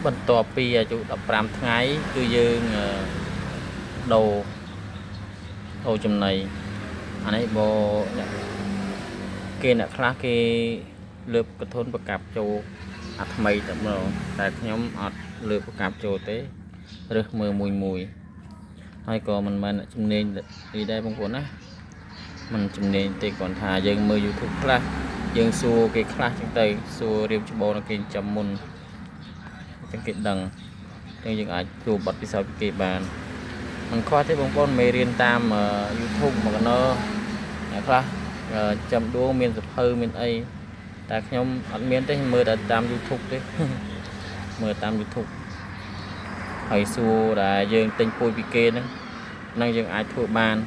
បន្ទាប់ពីអាយុ15ថ្ងៃគឺយើងដូរដូរចំណីអានេះបើអ្នកគេអ្នកខ្លះគេលើបកធុនប្រកាប់ចូលអាថ្មីតែម្ដងតែខ្ញុំអត់លើបប្រកាប់ចូលទេរើសមើលមួយមួយហើយក៏មិនមែនអ្នកជំនាញនេះដែរបងប្អូនណាមិនជំនាញទេគ្រាន់ថាយើងមើល YouTube ខ្លះយើងសួរគេខ្លះចឹងទៅសួររៀបច្បល់គេចាំមុនចឹងគេដឹងចឹងយើងអាចជួបបទពិសោធន៍ពីគេបានមិនខ្វះទេបងប្អូនមេរៀនតាម YouTube មកកណោអ្នកខ្លះចាំដួងមានសភៅមានអីតែខ្ញុំអត់មានទេមើលតែតាម YouTube ទេមើលតាម YouTube ហើយសួរដែលយើងទិញពូជពីគេហ្នឹងនឹងយើងអាចធ្វើបាន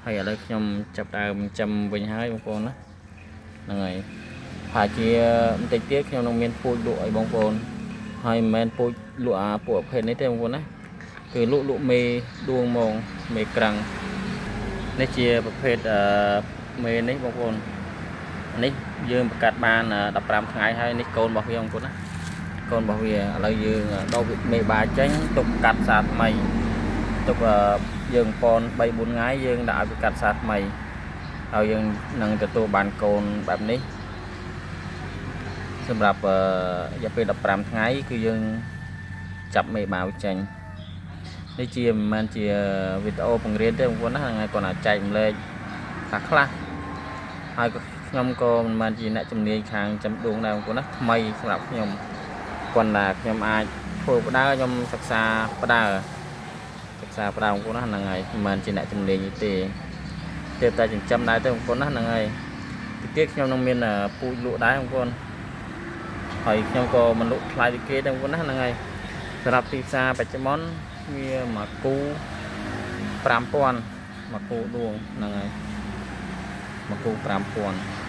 ហើយឥឡូវខ្ញុំចាប់ដើមចាំវិញហើយបងប្អូនណាហ្នឹងហើយប្រហែលជាបន្តិចទៀតខ្ញុំនឹងមានពូជលក់ឲ្យបងប្អូនហើយមិនមែនពូជលក់អាពួកប្រភេទនេះទេបងប្អូនណាគឺលក់លក់មេដួងហ្មងមេក្រាំងនេះជាប្រភេទអឺមេនេះបងប្អូននេះយើងបង្កាត់បាន15ថ្ងៃហើយនេះកូនរបស់វាបងប្អូនណាកូនរបស់វាឥឡូវយើងដកមេបាចេញទុកកាត់សាថ្មីទុកយើងប៉ន3 4ថ្ងៃយើងដាក់ឲ្យវាកាត់សាថ្មីហើយយើងនឹងទទួលបានកូនបែបនេះសម្រាប់រយៈពេល15ថ្ងៃគឺយើងចាប់មេបាវចេញនេះជាមិនមែនជាវីដេអូបង្រៀនទេបងប្អូនណាហ្នឹងហើយគាត់តែចែកម្លែកខ្លះខ្លះហើយក៏ខ្ញុំក៏មិនមែនជាអ្នកជំនាញខាងចំដួងដែរបងប្អូនណាថ្មីសម្រាប់ខ្ញុំគាត់ថាខ្ញុំអាចធ្វើបដើខ្ញុំសិក្សាបដើសិក្សាបដើបងប្អូនណាហ្នឹងហើយមិនមែនជាអ្នកជំនាញទេទេតែចិញ្ចឹមដែរទេបងប្អូនណាហ្នឹងហើយទីទៀតខ្ញុំនឹងមានពូជលក់ដែរបងប្អូនហើយខ្ញុំក៏មិនលក់ថ្លៃដូចគេដែរបងប្អូនណាហ្នឹងហើយសម្រាប់ទីផ្សារបច្ចុប្បន្នវាមួយគូ5000មួយគូដួងហ្នឹងហើយមួយគូ5000